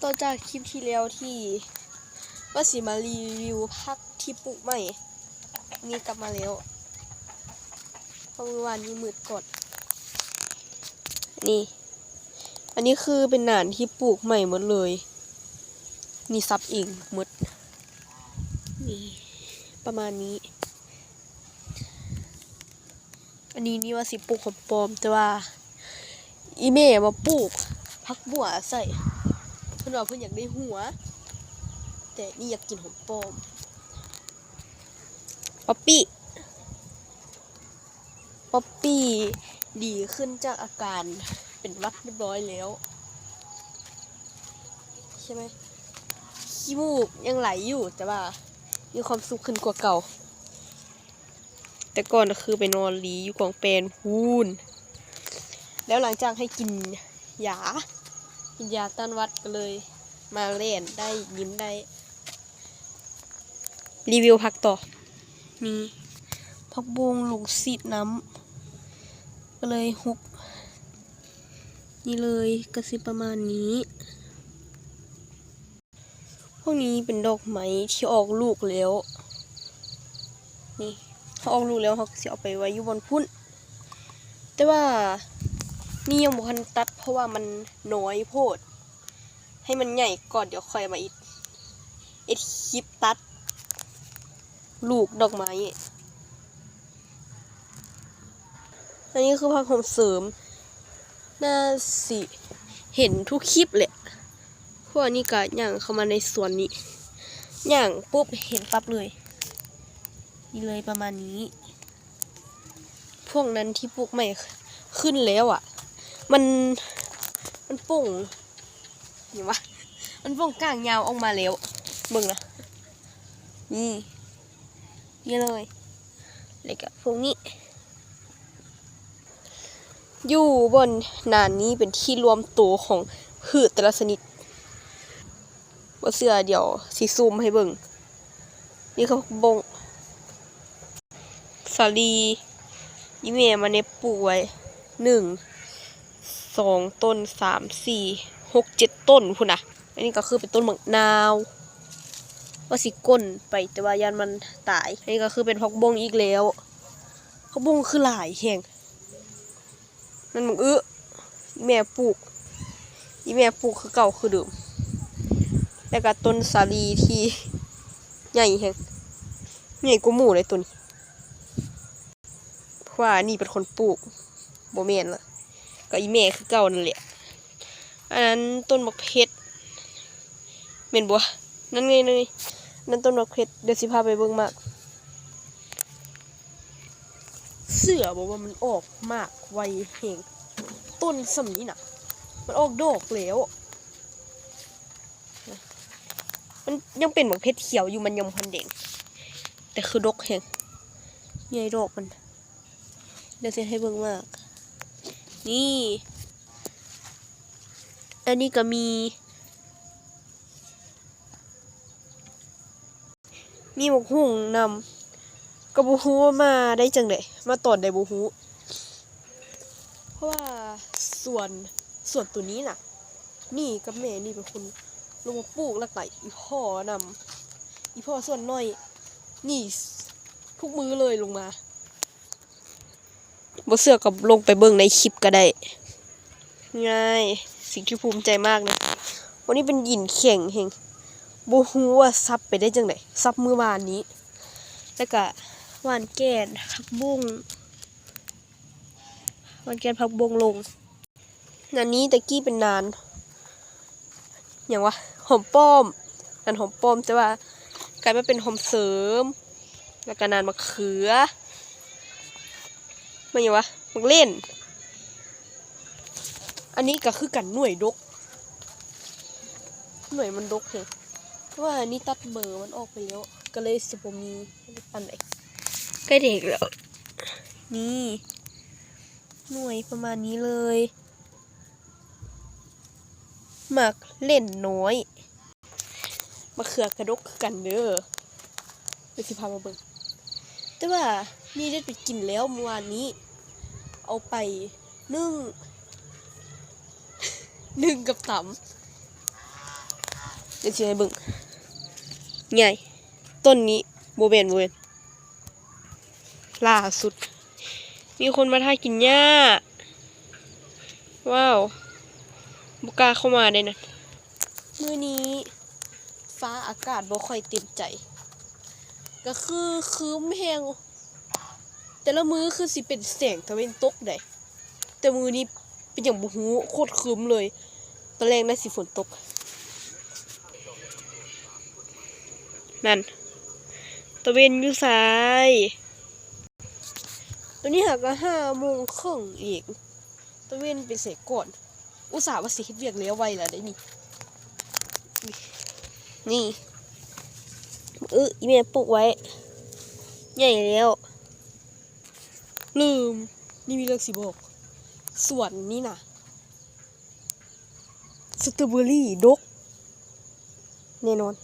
ຕໍ່ຈາກຄລິບທີ່ແລ້ວທີ່ວ່າຊິມາຣີວິວຜັກທີ່ປູກໃໝ່ ນີ້ກັບມາແລ້ວ ເພາະມື້ວານນີ້ມືດກ່ອນ. ນີ້ ອັນນີ້ຄືເປັນໜານທີ່ປູກໃໝ່ໝົດເລີຍ ນີ້ສັບເອງໝົດ ນີ້ ປະມານນີ້. ອັນນີ້ນີ້ວ່າຊິປູກຫອມປ້ອມ ແຕ່ວ່າອີ່ແມ່ມາປູກຜັກບົວໃສ່ ເພິ່ນວ່າເພິ່ນຢາກໄດ້ຫົວ ແຕ່ນີ້ຢາກກິນຫອມປ້ອມ. ປັອບປີ້ ປັອບປີ້ດີຂຶ້ນຈາກອາການເປັນຫວັດຮຽບຮ້ອຍແລ້ວ ໃຊ່ໄໝ? ຂີ້ມູກຍັງໄຫຼຢູ່ ແຕ່ວ່າມີຄວາມສຸກຂຶ້ນກວ່າເກົ່າ. ແຕ່ກ່ອນກໍຄືໄປນອນຫຼີຢູ່ກອງແປນພຸ້ນ ແລ້ວຫຼັງຈາກໃຫ້ກິນຢາ ກິນຢາຕ້ານຫວັດ ກໍເລີຍມາແລ່ນໄດ້ ຍິ້ມໄດ້. ຣີວິວຜັກຕໍ່ ນີ້ ຜັກບົ້ງລົງສີດນ້ຳ ກໍເລີຍຫົກ ນີ້ເລີຍ ກໍຊິປະມານນີ້. ພວກນີ້ເປັນດອກໄມ້ທີ່ອອກລູກແລ້ວ ນີ້ ເຮົາອອກລູກແລ້ວ ເຮົາກໍຊິເອົາໄປໄວ້ຢູ່ບ່ອນພຸ້ນ ແຕ່ວ່ານີ້ຍັງບໍ່ທັນຕັດ ເພາະວ່າມັນນ້ອຍໂພດ ໃຫ້ມັນໃຫຍ່ກ່ອນ ດຽວຄ່ອຍມາເຮັດ ເຮັດຄລິບຕັດລູກດອກໄມ້. ອັນນີ້ຄືຜັກຫອມເສີມ ໜ້າຊິເຫັນທຸກຄລິບແຫຼະ ເພາະວ່ານີ້ກະຍ່າງເຂົ້າມາໃນສວນນີ້ ຍ່າງປຸບເຫັນປັບເລີຍ ນີ້ເລີຍປະມານນີ້. ພວກນັ້ນທີ່ປູກໃໝ່ຂຶ້ນແລ້ວອະ ມັນ ມັນປົ່ງ ຫຍັງວະ ມັນປົ່ງກ້າງຍາວອອກມາແລ້ວ ເບິ່ງນະ ນີ້ ນີ້ເລີຍ ແລ້ວກະພວກນີ້ ຢູ່ບ່ອນໜ້ານີ້ເປັນທີ່ລວມໂຕຂອງພືດແຕ່ລະຊະນິດ ບໍ່ເຊື່ອດຽວຊິຊູມໃຫ້ເບິ່ງ ນີ້ຄືຜັກບົ້ງ ສາລີ ອີ່ແມ່ມາເນັບປູກໄວ້ ໜຶ່ງ ສອງ ຕົ້ນ ສາມ ສີ່ ຫົກ ເຈັດ ຕົ້ນພຸ້ນນະ. ອັນນີ້ກໍຄືເປັນຕົ້ນໝາກນາວ ວ່າຊິກົ້ນໄປ ແຕ່ວ່າຢ້ານມັນຕາຍ. ອັນນີ້ກໍຄືເປັນຜັກບົ້ງອີກແລ້ວ ຜັກບົ້ງຄືຫຼາຍແຮງ. ນັ້ນບັກອຶ ອີ່ແມ່ປູກ ອີ່ແມ່ປູກຄືເກົ່າຄືເດີມ ແລ້ວກໍຕົ້ນສາລີທີ່ໃຫຍ່ແຮງ ໃຫຍ່ກວ່າໝູ່ເລີຍຕົ້ນ ເພາະວ່າອັນນີ້ເປັນຄົນປູກ ບໍ່ແມ່ນລະ ກໍອີ່ແມ່ຄືເກົ່ານັ້ນແຫຼະ. ອັນນັ້ນຕົ້ນບັກເພັດ ແມ່ນບໍ່? ນັ້ນໄງ ນັ້ນໄງ ນັ້ນຕົ້ນບັກເພັດ ດຽວຊິພາໄປເບິ່ງໝາກ. ເຊື່ອບໍ່ວ່າມັນອອກໝາກໄວແຮງ? ຕົ້ນສ່ຳນີ້ນະ ມັນອອກດອກແລ້ວ. ມັນຍັງເປັນບັກເພັດຂຽວຢູ່ ມັນຍັງບໍ່ທັນແດງ ແຕ່ຄືດົກແຮງ. ໃຫຍ່ດອກມັນ ດຽວຊິໃຫ້ເບິ່ງໝາກ ນີ້ ອັນນີ້ກໍມີ ມີໝາກຫຸ່ງນຳ ກໍບໍ່ຮູ້ວ່າມາໄດ້ຈັ່ງໃດ ມາຕອນໃດບໍ່ຮູ້ ເພາະວ່າສວນ ສວນໂຕນີ້ນະ ນີ້ກັບແມ່ນີ້ເປັນຄົນລົງມາປູກ ແລ້ວກໍອີ່ພໍ່ນຳ ອີ່ພໍ່ສ່ວນໜ້ອຍນີ້ ທຸກມື້ເລີຍລົງມາ. ບໍ່ເຊື່ອກໍລົງໄປເບິ່ງໃນຄລິບກໍໄດ້ ງ່າຍ ສິ່ງທີ່ພູມໃຈມາກນະ. ວັນນີ້ເປັນດິນແຂງແຮງ ບໍ່ຮູ້ວ່າສັບໄປໄດ້ຈັ່ງໃດ ສັບມື້ວານນີ້ ແລ້ວກະຫວ່ານແກ່ນຜັກບຸ້ງ ຫວ່ານແກ່ນຜັກບຸ້ງລົງ. ອັນນີ້ແຕ່ກີ້ເປັນນານ ຫຍັງວະ ຫອມປ້ອມ ນານຫອມປ້ອມ ແຕ່ວ່າກາຍມາເປັນຫອມເສີມ ແລ້ວກະນານມະເຂືອ ແມ່ນຫຍັງວະ ໝາກເລັ່ນ. ອັນນີ້ກໍຄືກັນ ໜ່ວຍດົກ ໜ່ວຍມັນດົກແຮງ ເພາະວ່າອັນນີ້ຕັດເບີມັນອອກໄປແລ້ວ ກໍເລີຍຊິບໍ່ມີປານໃດ ໃກ້ແດງແລ້ວ ນີ້ ໜ່ວຍປະມານນີ້ເລີຍ ໝາກເລັ່ນນ້ອຍ ມະເຂືອກະດົກຄືກັນເດີ ດຽວຊິພາມາເບິ່ງ ແຕ່ວ່ານີ້ໄດ້ໄປກິນແລ້ວມື້ວານນີ້ ເອົາໄປໜຶ້ງ ໜຶ້ງກັບຕຳ ດຽວຊິໃຫ້ເບິ່ງ. ໃຫຍ່. ຕົ້ນນີ້ ບໍ່ແມ່ນ ບໍ່ແມ່ນ. ລ່າສຸດ ມີຄົນມາຖ້າກິນຫຍ້າ. ວ້າວ ບໍ່ກ້າເຂົ້າມາເດ້ນັ້ນ. ມື້ນີ້ຟ້າອາກາດບໍ່ຄ່ອຍເຕັມໃຈ ກະຄືຄຶມແຮງ. ແຕ່ລະມື້ຄືຊິເປັນແສງຕາເວັນຕົກໃດ໋ ແຕ່ມື້ນີ້ເປັນຫຍັງບໍ່ຮູ້ ໂຄດຄຶມເລີຍ. ຕອນແລງໜ້າຊິຝົນຕົກ. ນັ້ນ ຕາເວັນຢູ່ໃສ? ຕອນນີ້ຫາກະຫ້າໂມງເຄິ່ງອີກ ຕາເວັນໄປໃສກ່ອນ? ອຸດສ່າວ່າຊິເຮັດວຽກແລ້ວໄວລະໄດ໋ນີ້. ນີ້ ເອີ ອີ່ແມ່ປູກໄວ້ ໃຫຍ່ແລ້ວ. ລືມ ນີ້ມີເລື່ອງຊິບອກ. ສວນນີ້ນະ ສະຕໍເບີຣີດົກແນ່ນອນ.